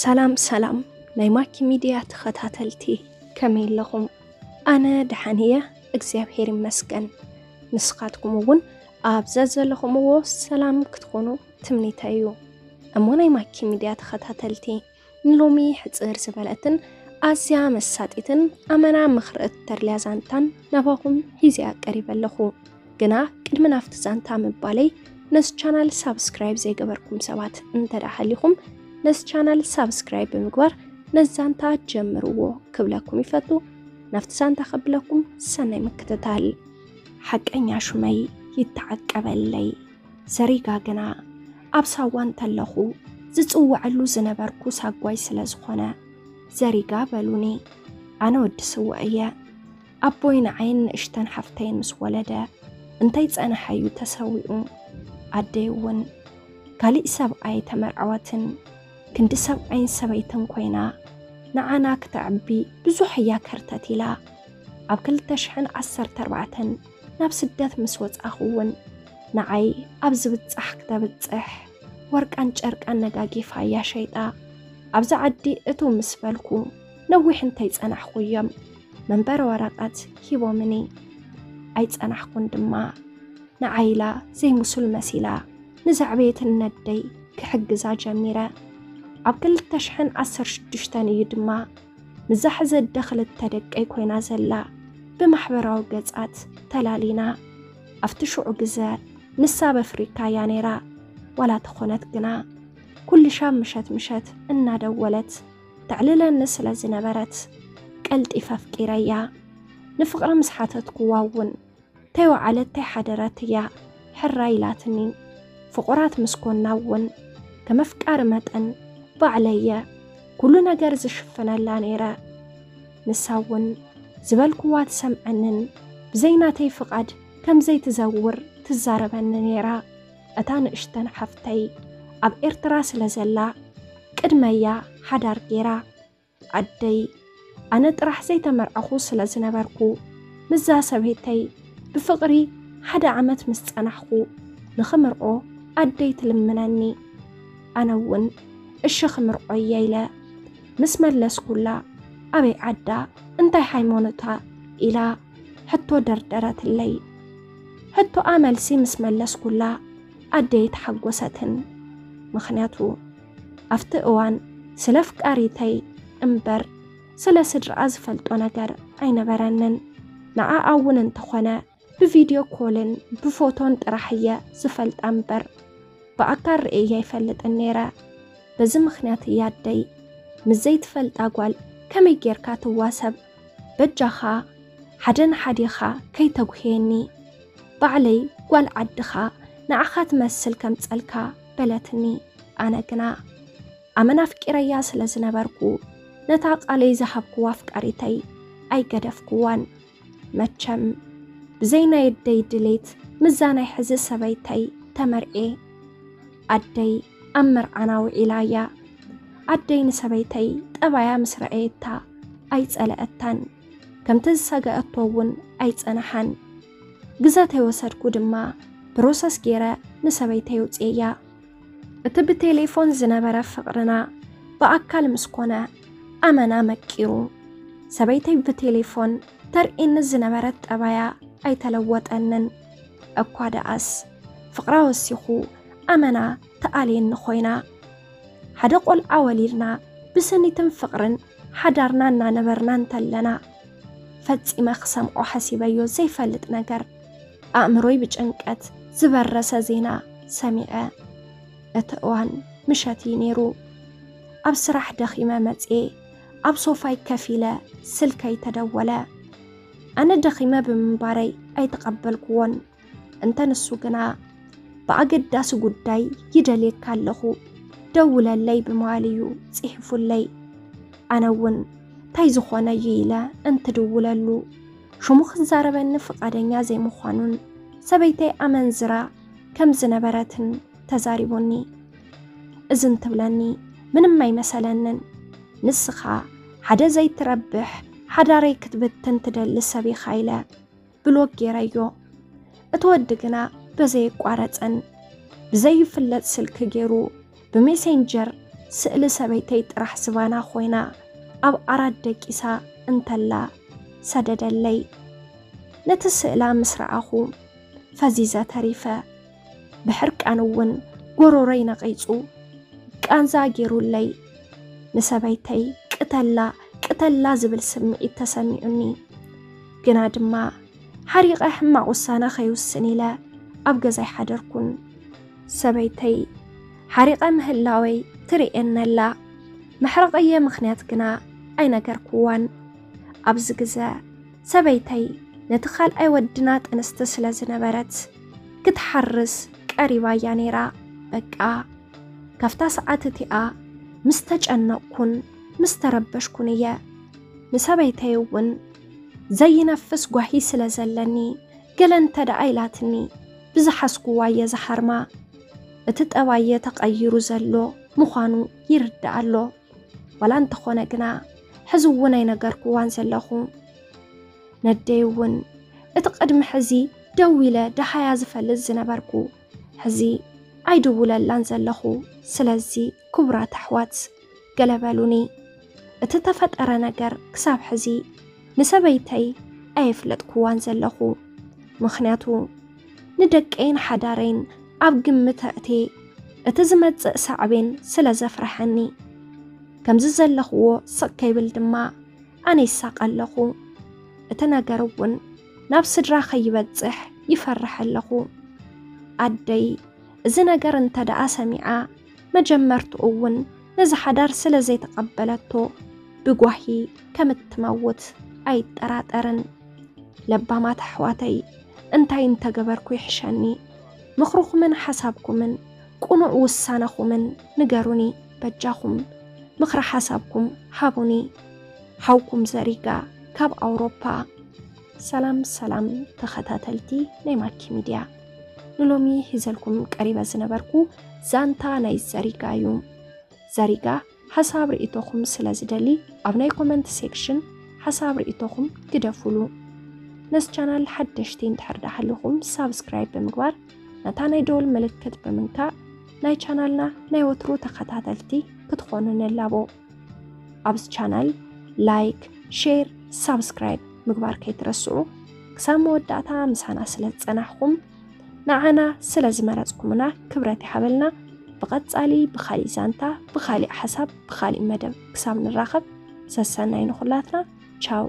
ሰላም ሰላም ናይ ማኪ ሚድያ ተኸታተልቲ፣ ከመይ ኣለኹም? ኣነ ደሓን እየ፣ እግዚኣብሔር ይመስገን። ንስኻትኩም እውን ኣብ ዘዘለኹምዎ ሰላም ክትኾኑ ትምኒተይ እዩ። እሞ ናይ ማኪ ሚድያ ተኸታተልቲ፣ ንሎሚ ሕጽር ዝበለትን ኣዝያ መሳጢትን ኣመና ምኽሪ እተድልያ ዛንታን ናባኹም ሒዘ ቀሪበ ኣለኹ። ግና ቅድሚ ናብቲ ዛንታ ምባለይ፣ ነዚ ቻናል ሳብስክራይብ ዘይገበርኩም ሰባት እንተ ደኣ ሃሊኹም፣ ነዚ ቻናል ሳብስክራይብ ብምግባር ነዚ ዛንታ ጀምርዎ ክብለኩም ይፈቱ። ናብቲ ዛንታ ከብለኩም ሰናይ ምክትታል። ሓቀኛ ሹመይ ይተዓቀበለይ። ዘሪጋ ግና ኣብ ሳዋ እንተለኹ ዝጽውዐሉ ዝነበርኩ ሳጓይ ስለ ዝኾነ፣ ዘሪጋ በሉኒ። ኣነ ወዲ ስውእ እየ። ኣቦይ ንዓይን ንእሽተን ሓፍተይን ምስ ወለደ፣ እንተይ ጸንሐ እዩ ተሰዊኡ። ኣደይ እውን ካሊእ ሰብኣይ ተመርዐወትን፣ ክንዲ ሰብኣይን ሰበይትን ኮይና፣ ንዓና ክተዕቢ ብዙሕ እያ ከርተት ኢላ። ኣብ ክልተ ሽሕን ዓሰርተ ኣርባዕተን ናብ ስደት ምስ ወጻኹ እውን፣ ንዓይ ኣብ ዝብጻሕ ክተብጽሕ፣ ወርቃን ጨርቃን ነጋጊፋ እያ ሸይጣ። ኣብዚ ዓዲ እትው ምስ በልኩ፣ ነዊሕ እንተይጸናሕኹ እዮም መንበሪ ወረቐት ሂቦምኒ። ኣይጸናሕኩን ድማ። ንዓይ ኢላ ዘይምሱል መሲላ ንዘዕበየትኒ ነደይ ክሕግዛ ጀሚረ። ኣብ ክልተ ሽሕን ዓሰርተ ሽዱሽተን እዩ ድማ ምዛ ሕዚ ኣደ ክልተ ደቀይ ኮይና ዘላ ብማሕበራዊ ገጻት ተላሊና። ኣብቲ ሽዑ ግዘ ንሳ ኣብ ኣፍሪካ እያ ነይራ። ዋላ ተኾነት ግና ኩሉ ሻብ ምሸት ምሸት እናደወለት ተዕልለኒ ስለ ዝነበረት ቀልጢፈ ኣፍቂረያ። ንፍቕሪ ምስ ሓተትኩዋ እውን ተይወዓለት ተይሓደረት እያ ሕራይ ኢላትኒ። ፍቑራት ምስ ኮና እውን ከም ኣፍቃሪ መጠን ባዕለየ ኩሉ ነገር ዝሽፍነላ ነይረ። ንሳ እውን ዝበልኩዋ ትሰምዐንን ብዘይ ናተይ ፍቓድ ከም ዘይትዘውር ትዛረበኒ ነይራ። እታ ንእሽተን ሓፍተይ ኣብ ኤርትራ ስለ ዘላ ቅድመያ ሓዳር ገይራ። ኣደይ ኣነ ጥራሕ ዘይተመርዐኹ ስለ ዝነበርኩ፣ ምስዛ ሰበይተይ ብፍቕሪ ሓደ ዓመት ምስ ጸናሕኩ፣ ንኽምርዖ ኣደይ ትልምነኒ። ኣነ እውን እሺ ክምርዖ እየ ኢለ ምስ መለስኩላ፣ ኣበይ ዓዳ እንታይ ሃይማኖታ ኢላ ሕቶ ደርደረትለይ። ሕቶኣ መልሲ ምስ መለስኩላ ኣደይ ተሓጎሰትን። ምኽንያቱ ኣብቲ እዋን ስለ ኣፍቃሪተይ እምበር ስለ ስድራኣ ዝፈልጦ ነገር ኣይነበረንን። ንዓኣ እውን እንተኾነ ብቪድዮ ኮልን ብፎቶን ጥራሕ እየ ዝፈልጣ እምበር ብኣካል ርእየ ኣይፈልጥን ነይረ። በዚ ምኽንያት እያ ኣደይ ምስ ዘይትፈልጣ ጓል ከመይ ጌርካ ትዋሰብ? በጃኻ ሓደ ንሓዴኻ ከይተጉህየኒ። ባዕለይ ጓል ዓድኻ ንዓኻ ትመስል ከምጸልካ በለትኒ። ኣነ ግና ኣመና ኣፍቂረያ ስለ ዝነበርኩ ነታ ቃለይ ዝሃብኩዋ ኣፍቃሪተይ ኣይገደፍኩዋን። መቸም ብዘይ ናይ ኣደይ ድሌት ምስዛ ናይ ሕዚ ሰበይተይ ተመርዕየ። ኣደይ ኣብ መርዓና ውዒላ እያ። ኣደይ ንሰበይተይ ጠባያ ምስ ረኣየታ ኣይጸለኣታን። ከምቲ ዝሰገኣቶ እውን ኣይጸንሓን። ግዘ ተይወሰድኩ ድማ ፕሮሰስ ገይረ ንሰበይተይ ኣውፅኤያ። እቲ ብቴሌፎን ዝነበረ ፍቕርና ብኣካል ምስ ኮነ ኣመና መቂሩ። ሰበይተይ ብቴሌፎን ተርእየኒ ዝነበረት ጠባያ ኣይተለወጠንን። እኳ ደኣስ ፍቕራ ወሲኹ ኣመና ተኣልየኒ ኮይና። ሓደ ቆልዓ ወሊድና ብስኒትን ፍቕርን ሓዳርና እናነበርና እንተለና፣ ፈጺመ ክሰምዖ ሓሲበዮ ዘይፈልጥ ነገር፣ ኣእምሮይ ብጭንቀት ዝበረሰ ዜና ሰሚዐ። እቲ እዋን ምሸት እዩ ነይሩ። ኣብ ስራሕ ደኺመ መጽየ ኣብ ሶፋይ ከፍ ኢለ ስልከይ ተደወለ። ኣነ ደኺመ ብምንባረይ ኣይተቐበልኩዎን። እንተ ንሱ ግና ብኣገዳሲ ጉዳይ ይደልየካ ኣለኹ፣ ደውለለይ ብምባል እዩ ጽሒፉለይ። ኣነ እውን ታይ ዝኾነ እዩ ኢለ እንትድውለሉ ሽሙ ክዛረበኒ ፍቓደኛ ዘይምዃኑን ሰበይተይ ኣመንዝራ ከም ዝነበረትን ተዛሪቡኒ። እዚ እንትብለኒ ምንም ኣይመሰለንን። ንስኻ ሓደ ዘይትረብሕ ሓዳረይ ክትብትን ትደሊ ሰብ ኢኻ ኢለ ብሎክ ገይረዮ። እቲ ወዲ ግና በዘየቋረጸን ብዘይፍለጥ ስልኪ ገይሩ ብሜሴንጀር ስእሊ ሰበይተይ ጥራሕ ዝባና ኮይና ኣብ ዓራት ደቂሳ እንተላ ሰደደለይ። ነቲ ስእላ ምስ ረኣኹ ፈዚዘ ተሪፈ። ብሕርቃን እውን ጎሮሮይ ነቒጹ ቃንዛ ገይሩለይ። ንሰበይተይ ቅተላ፣ ቅተላ ዝብል ስምዒት ተሰሚዑኒ። ግና ድማ ሓሪቐ ሕማቕ ውሳነ ከይውስን ኢለ ኣብ ገዛይ ሓደርኩን። ሰበይተይ ሓሪቐ ምህላወይ ትርእየኒ ኣላ። መሕረቐየ ምኽንያት ግና ኣይነገርኩዋን። ኣብዚ ግዘ ሰበይተይ ነቲ ካልኣይ ወድና ጥንስቲ ስለ ዝነበረት ክትሓርስ ቀሪባያ ነይራ። በቃ ካብታ ሰዓት እቲኣ ምስ ተጨነቕኩን ምስ ተረበሽኩን እየ። ንሰበይተይ እውን ዘይነፍስ ጓሂ ስለ ዘለኒ ገለ እንተ ደኣ ኢላትኒ ብዝሓስኩዋ እየ ዝሓርማ። እቲ ጠባየ ተቐይሩ ዘሎ ምዃኑ ይርዳእ ኣሎ። ዋላ እንተኾነ ግና ሕዚ እውን ኣይነገርኩዋን ዘለኹ። ነደይ እውን እቲ ቅድሚ ሕዚ ደዊለ ደሃያ ዝፈልጥ ዝነበርኩ ሕዚ ኣይድውለላን ዘለኹ። ስለዚ ክቡራት ኣሕዋት ገለ በሉኒ። እቲ ተፈጠረ ነገር ክሳብ ሕዚ ንሰበይተይ ኣየፍለጥኩዋን ዘለኹ። ምኽንያቱ ንደቀይን ሓዳረይን ኣብ ግምት ኣእትየ እቲ ዝመጽእ ሳዕቤን ስለ ዘፍርሐኒ። ከምዚ ዘለኽዎ ስቕ ከይብል ድማ ኣነ ይሳቐ ኣለኹ። እቲ ነገር እውን ናብ ስድራ ከይበጽሕ ይፈርሕ ኣለኹ። ኣደይ እዚ ነገር እንተ ደኣ ሰሚዓ መጀመርትኡ እውን ነዚ ሓዳር ስለ ዘይተቐበለቶ ብጓሂ ከም እትመውት ኣይጠራጠርን። ለባማት ኣሕዋተይ እንታይ እንተገበርኩ ይሕሸኒ? ምኽርኹምን ሓሳብኩምን ቅኑዕ ውሳነኹምን ንገሩኒ በጃኹም። ምኽሪ ሓሳብኩም ሃቡኒ። ሓውኩም ዘሪጋ ካብ ኣውሮፓ። ሰላም ሰላም ተኸታተልቲ ናይ ማኪ ሚድያ፣ ንሎሚ ሒዘልኩም ቀሪበ ዝነበርኩ ዛንታ ናይ ዘሪጋ እዩ። ዘሪጋ ሓሳብ ርእይቶኹም ስለ ዝደሊ ኣብ ናይ ኮመንት ሴክሽን ሓሳብ ርእይቶኹም ግደፉሉ። ነዚ ቻናል ሓደሽቲ እንድሕር ደኣ ሃለኹም ሳብስክራይብ ብምግባር ነታ ናይ ደወል ምልክት ብምንካእ ናይ ቻናልና ናይ ወትሩ ተኸታተልቲ ክትኾኑ ንላቦ። ኣብዚ ቻናል ላይክ፣ ሼር፣ ሳብስክራይብ ምግባር ከይትረስዑ። ክሳብ መወዳእታ ምሳና ስለ ዝጸናሕኩም ንዓና ስለ ዝመረጽኩምና ክብረት ይሃበልና። ብቐጻሊ ብኻሊእ ዛንታ፣ ብኻሊእ ሓሳብ፣ ብኻሊእ መደብ ክሳብ ንራኸብ ሰሰናይ ንኹላትና። ቻው።